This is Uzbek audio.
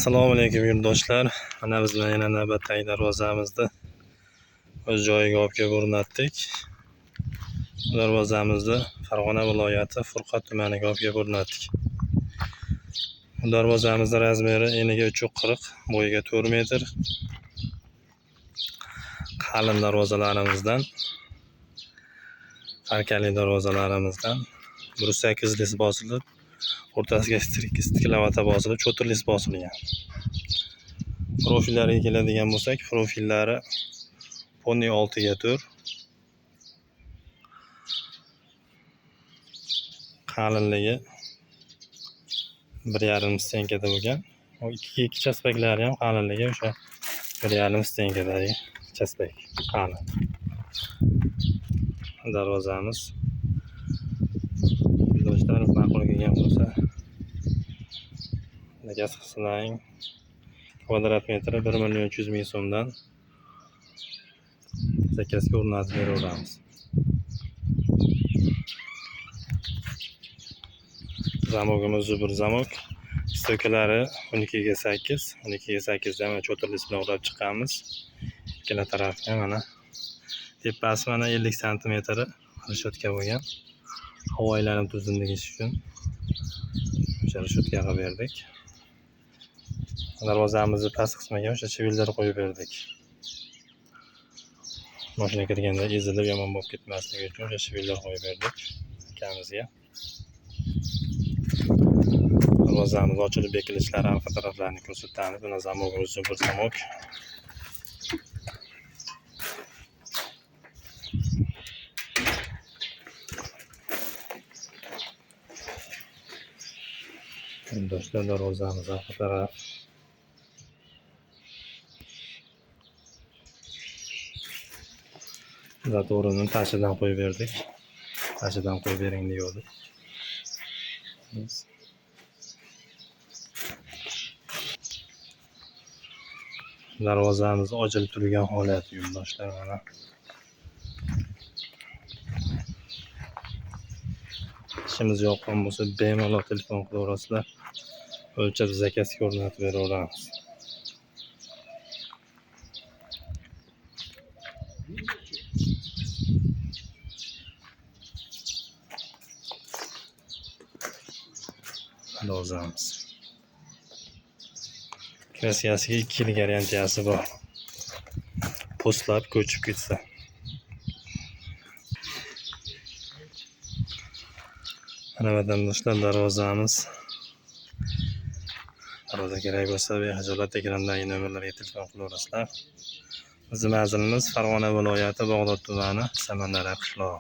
Assalomu alaykum yurtdoshlar. Mana biz bilan yana navbatdagi darvozamizni o'z joyiga olib kelib o'rnatdik. Bu darvozamizni Farg'ona viloyati Furqat tumaniga olib kelib o'rnatdik. Bu darvozamizni razmeri eniga 3.40, bo'yiga 4 metr. Qalin darvozalarimizdan, arkali darvozalarimizdan 108 lis bosilib, o'rtasiga stiklavata bosilib, cho'tirlis bosilgan. Profillariga keladigan bo'lsak, profillari poni 6 ga 4. Qalinligi 1,5 stenkada bo'lgan. O 2 ga 2 chaspaklari ham qalinligi o'sha 1,5 stenkadagi chaspak qalin. Darvozamiz. Do'stlar, ma'qul kelgan bo'lsa, zakaz qilsalaring, kvadrat metri 1 300 000 so'mdan zakazga o'rnatib beraveramiz. Zamogimiz zubur zamok. Stokalari 12 ga 8, 12 ga 8 da mana cho'tirlis bilan o'rab chiqqanmiz. Ikkala tarafga mana tepasi mana 50 santimetr reshotka bo'lgan. Havo aylanib tursin deyish uchun o'sha reshotka qilib berdik. Darvozamizni past qismiga o'sha chivillar qo'yib berdik. Mashina kirganda ezilib yomon bo'lib ketmasligi uchun o'sha chivillar qo'yib berdik akamizga. Darvozamiz ochilib bekilishlari arqa taraflarini ko'rsatamiz. Mana zamok o'zi bir zamok. Do'stlar, darvozamiz arqa taraf. Zatorini tashidan qo'yib berdik. Tashidan qo'yib bering degandik. Darvozamiz ochilib turgan holati yo'ldoshlar mana. Ishimiz yoqqan bo'lsa bemalol telefon qilaverasizlar. O'lchab zakazga o'rnatib beraveramiz. Darvozamiz. Kraskasiga 2 yil garantiyasi bor. Postlab ko'chib ketsa. Mana vatandoshlar darvozamiz. Darvoza kerak bo'lsa bexijolat ekrandagi nomerlarga telefon qilaverasizlar. Bizning manzilimiz Farg'ona viloyati Bog'dod tumani, Samandara qishlog'i.